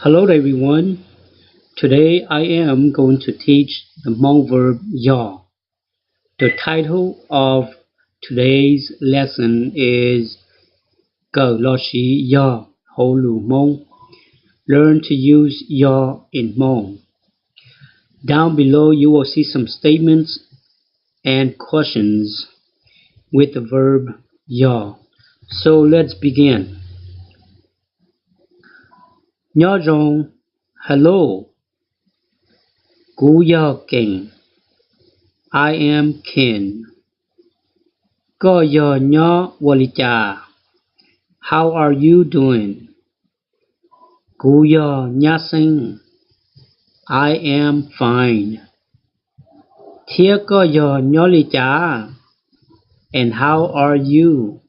Hello everyone. Today I am going to teach the Hmong verb yog. The title of today's lesson is Kawm los siv yog hauv lus Hmoob. Learn to use yog in Hmong. Down below you will see some statements and questions with the verb yog. So let's begin. Nyob zoo. Hello. Kuv yog Keem. I am Ken. Koj yog nyob ua li cas? How are you doing? Kuv yog nyab xeeb. I am fine. Thiab koj yog nyob li cas? And how are you?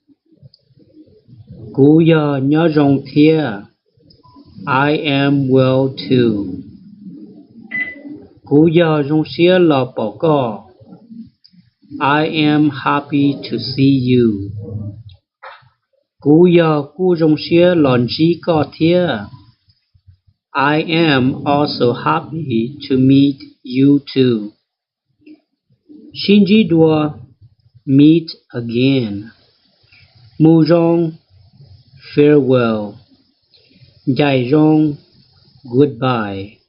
Kuv yog nyob zoo thiab. I am well too. Kuv yog zoo siab los pom koj. I am happy to see you. Kuv yog kuj zoo siab los ntsib koj thiab. I am also happy to meet you too. Sib ntsib dua. Meet again. Mus zoo. Farewell. Ncaim zoo. Goodbye.